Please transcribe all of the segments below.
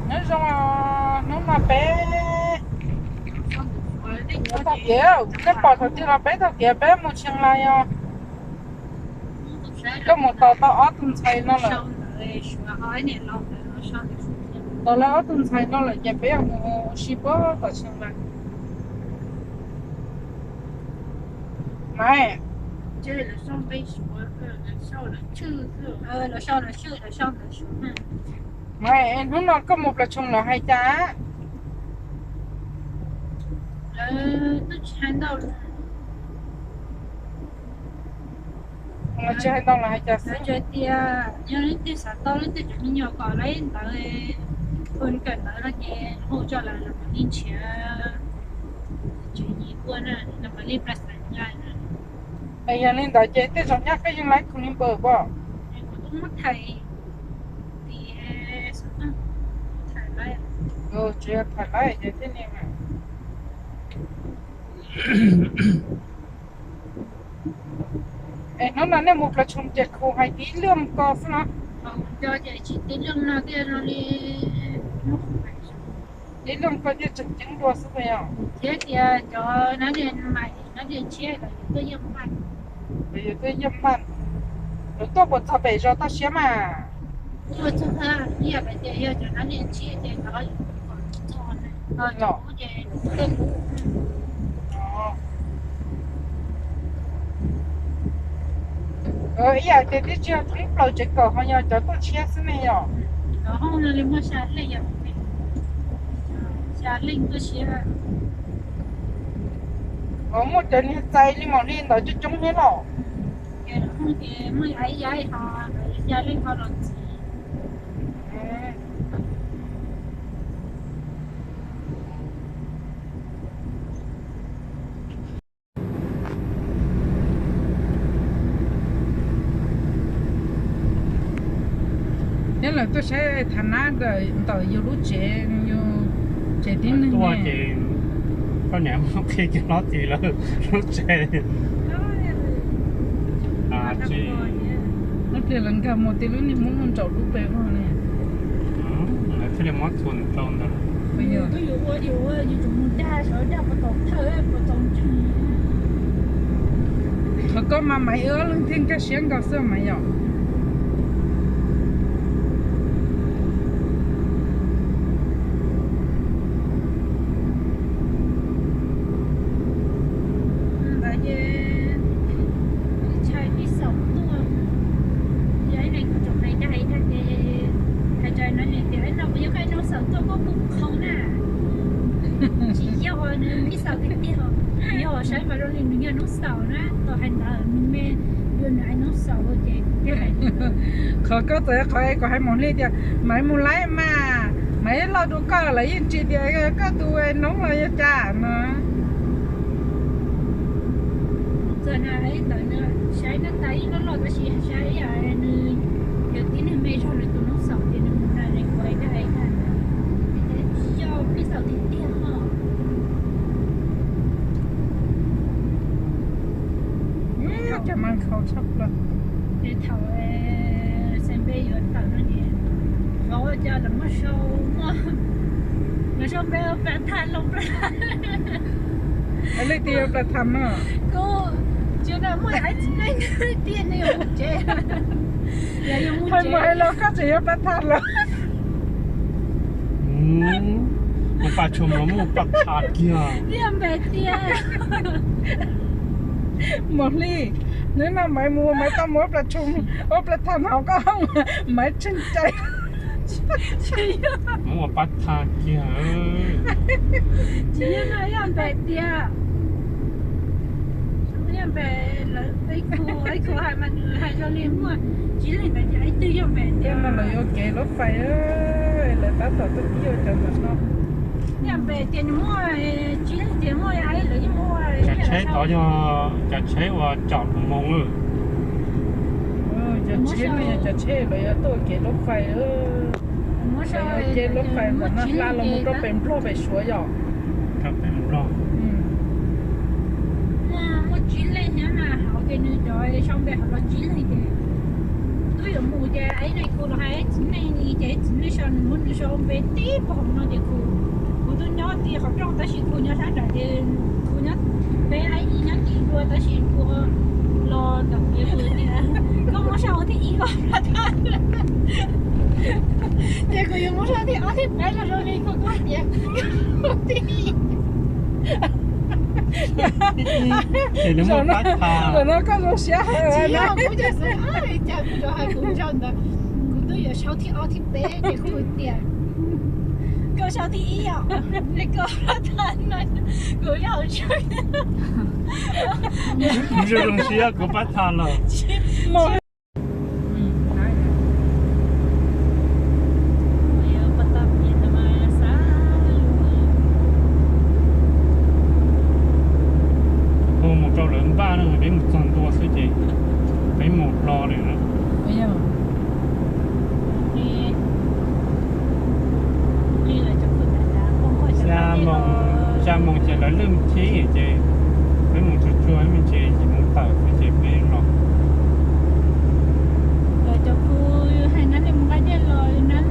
Nyob zoo, hnub no peb taug kev, nej pom thaum twg los peb taug kev peb mus Tsheej Lais os. Koj mus tos tau ob tug ntxhais no lawm, tos lawv ob tug ntxhais no lawm ces peb yuav mus ua si puag tom Tsheej Lais. Maiv, Maiv, hnub no koj mus plas tshoo lawv hais cas? Lawv tsis hais ntau, lawv hais cas xwb? Tias yog leej twg xav tau leej twg cov me nyuam kom lawv ntawd, hu kawm ntawv no ces hu tso lawm los mam li nrhiav tsev nyiam ua na, los mam li plas xav nqa na. Es yog li ntawd ces tej zaum nyaj koj yeej laib khum li npawm pob. Kuv twb muab thaij tias thaij laib, tsis yog thaij laib ces thiaj li mas. Es hnub no nej mus plas tshoo ces khu hais tib lwj ko xwb no. Tib lwj ko thiaj tseem ceeb dua xwb puas yog? Thiab tias cov nab niag mais nab niag ntshiab los yus tuaj ywj npaj, los yus tuaj ywj npaj, lawv tuaj puas txog pem zos toj siab mas? Tuaj txog, ib yam hais tias yog cov nab niag ntshiab ces lawv kom txog, los ces tej lub ib yam tias twb tsis yog thoob plaws tsev kaum ho yog cov tuaj tshiab xwb ne yom. Cov hoob no li muaj xya leej, xya leej tuaj tshiab. Muaj cov niag txais li mam li ntawd coob coob thiab los. Ces lawv hoob ces muaj ib yaim ho xya leej ho los ntxiv. Nyob lawm tuaj saib thav nab ntawm yus lub tsev, yus tsev tib neeg tuaj ces koj niam muab qhia kiag hlob txiv lawv lub tsev. Lub pliag lawv nkag mus tej lub niag hmoob mus ntsaum lub pem ub ne. Lawv thiaj li muab txhuam rau ntawd. Qhov koj mas Maiv, wb ob leeg thiaj nkag siab nkaus xwb Maiv yom. Ntawd ces ntshai pij xaum tuaj, yog ib leeg kuj tseem hais dag hais dag ces hais rau nws niam tias, ib no kuv yuav koj ib noob xaum tuaj koj kuj qhov na. Tsis yog, nws pij xaum tiag tiag, yog saib mas zoo li nws yog noob xaum na, tau hais ntawd nws me, yog nws hais noob xaum ces kuv thiaj hais. Qhov koj txawm qhov es kom hais Maiv Hli tias Maiv mus laib mas, Maiv los rau koj lawv yeej tsis tias koj tus noob los yog cas no. Txawm na ib ntawd saib naj tas ib loj loj tab sis saib yam nws yog tib neeg me zog nws tus noob xaum ces nws mus na nws kuv hais dag hais dag, tsis yog pij xaum tiag tiag ho. Cov mas nkhaus tshaj plaws. Ces thaum Xeem Npe yuav tawm no ces, xyov ua cas lawv muab sau, muab, lawv sau npe ua Plas Thas los Plas. Leej twg yog Plas Thas no? Kuv tsis na muaj ib txiv neej tiag nws yuav mus tsev. Hais mus hais los koj tseem yog Plas Thas los? Mus Plas Tshoo mas muaj Plas Thas kiag. Yog npe tiag. Mos Hli, hnub no Maiv mus Maiv tau mus ua Plas Tshoo, ua Plas Thas hauv koj, Maiv tseem cai. Mus ua Plas Thas kiag. Tsis yog no yog npe tiag. Yog npe lawv, ib khu hais mas nws hais zoo li muaj tsis leej ntawd ces ib tug yog npe tiag no lawv yuav kev lub fais, lawv tab tom tuaj pib ua cov ntawm no. Yog npe tias nws muaj tsis leej tias muaj lawv yeej muaj. Cov tsheb tod yog cov tsheb uas tsom lus moos. Cov tsheb no yog cov tsheb lawv yuav tuaj ua kev lub fais. Lawv yuav kev lub fais ntawm no hla los mus rau pem Nplog pem Suav yom. Rau pem Nplog. Muaj tsib leeg thiab na, hauv ces nws cov sau npe hauv los tsib leeg ces. Wb yuav mus ces ib leeg khu los hais txiv neej li ces txiv neej sau nws muab nws sau npe tib pog no ces khu, kuv twb nyob tim qhov rooj tab sis khu nyob sab nraud ces khu nyob peb ib nyob tim dua tab sis khu los ntawm tias khu tias koj muab sau thib ib los ces kuv yuav muab sau thib ob thib peb los zoo li koj tias thib ib. Zaum no koj zoo siab heev na. Kuv twb yuav sau thib ob thib peb ces kuv tias koj sau thib ib os, koj kuv yog zoo siab kuv pab tha los. Hu mus rau lawv npaj na, peb mus txog ntua xwb ces peb mus hlo li na. Xya moos, xya moos ces lawv lwj chib ces peb mus tsuag tsuag me ntsis yim moos tawm xwb ces peb los. Cov khu hais nab li mus nqa dej los nab,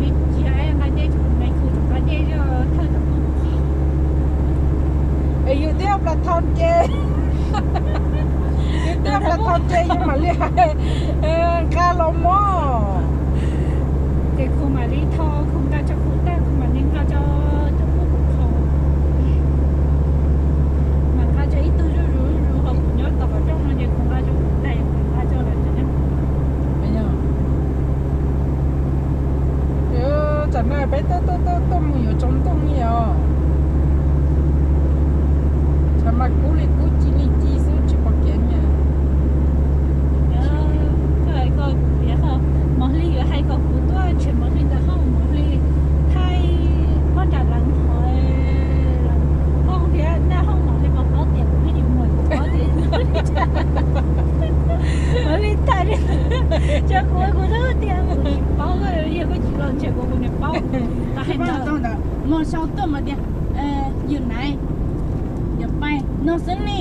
li tsis hais nqa dej tsis nqa khu nqa dej zog thawj tom khu. Es yus twb yog plas thon ces, yus twb yog plas thon ces yus mam li hais nqa los mog. Ces khu mam li tho khu nqa tso khu tag khu mam li nqa tso cov khu, mam nqa tso ib tug zuj zus zuj zus ho kuv nyob tom qhov rooj no ces kuv nqa tso khu tag kuv nqa tso lawv cov. Tam no peb tuaj tuaj tuaj tuaj mus yuav tsaus ntuj li os. Tshav mas kub li kub ci li ci xwb tsis pom kev na. Mos Hli yuav hais kom kuv tuaj tshem Mos Hli ntawm hooj, Mos Hli thaij poj nram leev hov, leev hooj thiab naj hooj, Mos Hli mas paub tias kuv twb tsis muaj kuv paub tias Mos Hli thaij li. Ces kuv kuv twb tias kuv tsis paub, yog koj tsis los ntshe kuv kuv niam paub. Mos sau tuaj mas tias yus naiv, yus pais no xwb ne.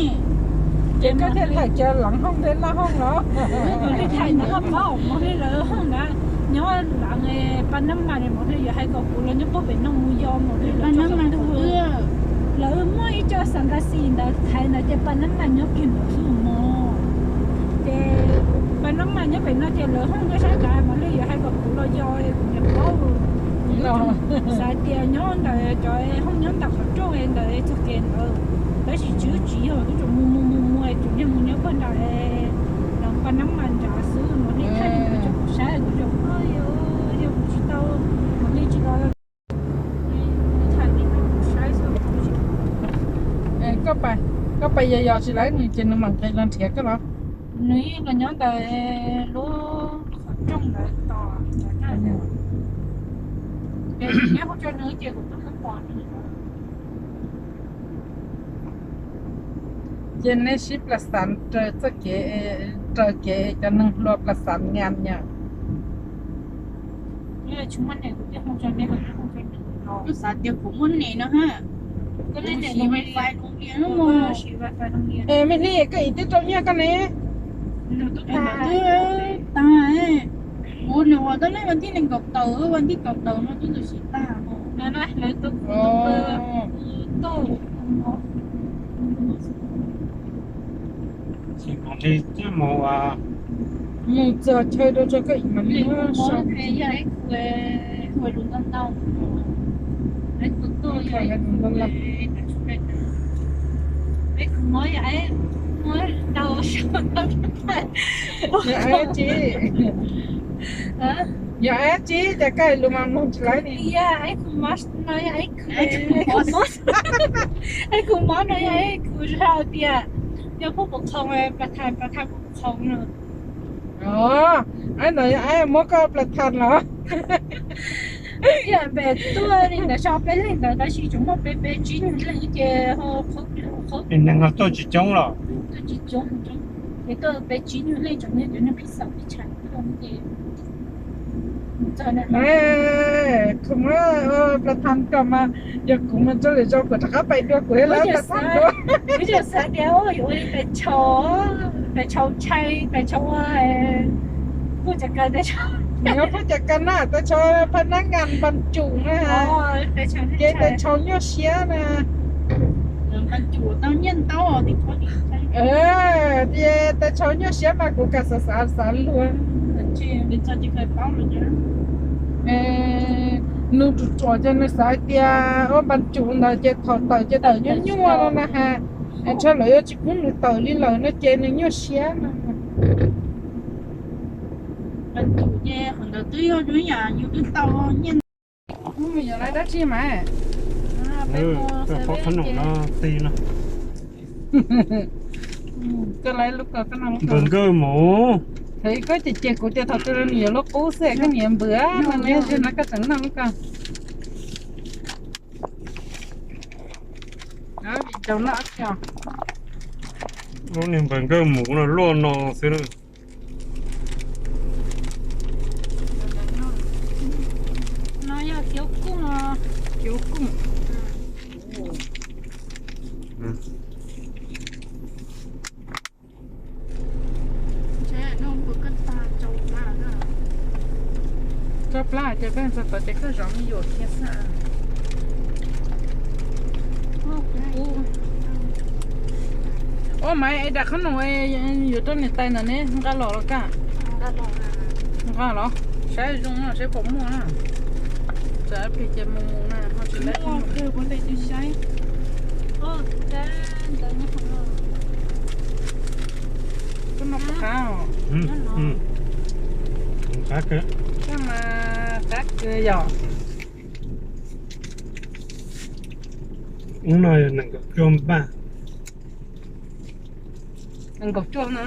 Ces koj thiaj thaij kiag leev hooj thiab naj hooj los? Mos Hli thaij ntawd koj paub, Mos Hli lawv hooj na nyob leev pa nab mas, Mos Hli yuav hais kom kuv los nyob puag pem no mus yos Mos Hli lawv. Lawv muaj ib co xas nkas xis ntawd thaiv ntawd ces pa nab mas nyob kiag ntawd xwb mog. Ces pa nab mas nyob pem no ces lawv hooj nyob sab nrad, Mos Hli yuav hais kom kuv los yos kuv niam paub. Xav tias nyob ntawm cov hooj nyob ntawm qhov rooj ntawd txog kev ntawd, tab sis tsis, tsis yog, twb tsuas mus mus mus mus tsuas yog mus nyob puag nram leev pa nab mas nrad xwb, Mos Hli thaij li ntawd rau kuv saib kuv tsuas, yog kuv tsis tau, Mos Hli tsis tau. Koj pais yos yos tsis lawv nws ces nws mam nqis los nrhiav koj los? Nws yeej los nyob ntawd lub qhov rooj ntawd tos ntawd na. Ces nws nyob hu rau nws ces kuv twb pom nws. Ces neb sib plas xav raws txoj kev, raws kev cov neeg hluas plas xav nyas nyas. Kuv xav tias kuv muaj nim no ha. Kuv siv wifi rau nias lub mog. Es me Hli, koj ib tib rau nyiaj koj ne? Twb tag. Kuv nws ua tau lej vas thib nees nkaum tawm, vas thib kaum tawm no twb tau siv tag. Lawv tus, tus, tus, tus, tus. Ces mam li coj mus, mus txog chaw rau tso koj mam li muab sau. Yog dab tsi, yog dab tsi ces koj lus mas mloog tsis lawv ni. Es kuv mob no yog es kuv hais tias yog pub puas qhoov, pas thas, pas thas pub puas qhoov no. Os, es ntawd yog es muab koj pas thas los? Yog pem tuaj li ntawd so peb leeg ntawd tab sis tsuas muaj peb, peb tsib nyuag leej ces ho qhov, qhov neeg ho tuaj tsis coob los? Tuaj tsis coob, ces tuaj peb tsib nyuag leej tsoom niag cov niag phij xam phij tsham tuaj ces Kuv muab pas thas kom mas yog kuv mus txog lwm zaus kuv rov qab pais dua kuv lawv pas thas dua. Kuv tseem xav tias yuav ua li pes tshau, pes tshau tshai, pes tshau ua Nyob pub cas ka na, tais tsho phab nab nkas npas cum na, ces tais tsho nyuaj siab na. Ces tais tsho nyuaj siab mas kuv kam xav xav xav luag. Nws ruam ruam ces nws xav hais tias ua npas cum ntawd ces thaum tawm ces tawm nyuaj nyuaj no na has. Ntshe lawv yuav tsis pub nws tawm li lawm no ces nws nyuaj siab no. Mus yog lawv dab tsi mas. Koj paub qhob noom no ti no. Koj lub ko npawg nkawj mus. Thaum koj ces ces kuv tias thaum twg nws yuav lub qub xwb koj niam npwm no ne, no koj tseem noj lub ko. Lub niag npawg nkawj mus no luaj no xwb. No yog xyov kuj, xyov kuj. Tso plab ces koj ntxog tod ces koj zov me nyuam kiag xwb. Ua mas es dam qhob noom yuav rau niam tais ntawm ne nqa los los kaj. Nqa los saib zoo no saib puas muaj na. Tsam plig ces mus mus na ho tsis laib. Koj no qab os. Qab kawg. Koj mas qab kawg yom. Ub no yog nees nkaum cuaj npaj. Nees nkaum cuaj no.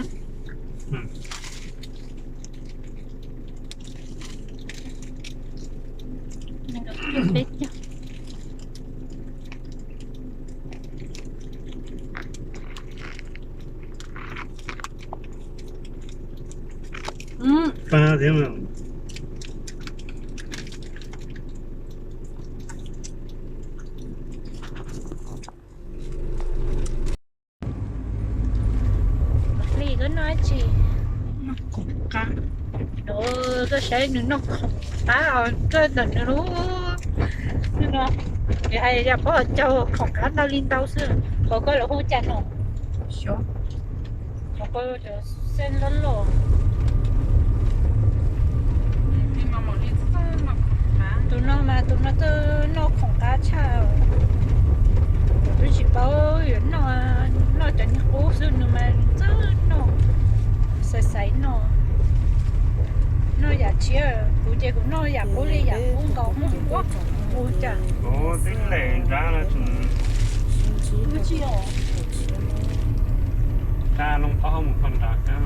Pab thiab mas. Li koj noj dab tsi? Noj khoom qab. Koj saib nws noj khoom qab os, koj ntawm nws lub no, nws hais yam pab caug khoom qab ntau li ntau xwb. Qhov koj lawv hu cas no? Xyov. Qhov koj cov xeeb loj loj. Tus no mas tus no twb noj khoom qab tshaj. Kuv twb tsis paub yuav noj, noj cov niag qub xwb nws mas txawj noj, xaiv xaiv noj. Noj yam tshiab, kuv ces kuv noj yam qub li yam qub nkaus hmo ua cas. Kuv tib leem nrab no tsis, nrab loo qab mus kho nrad kab.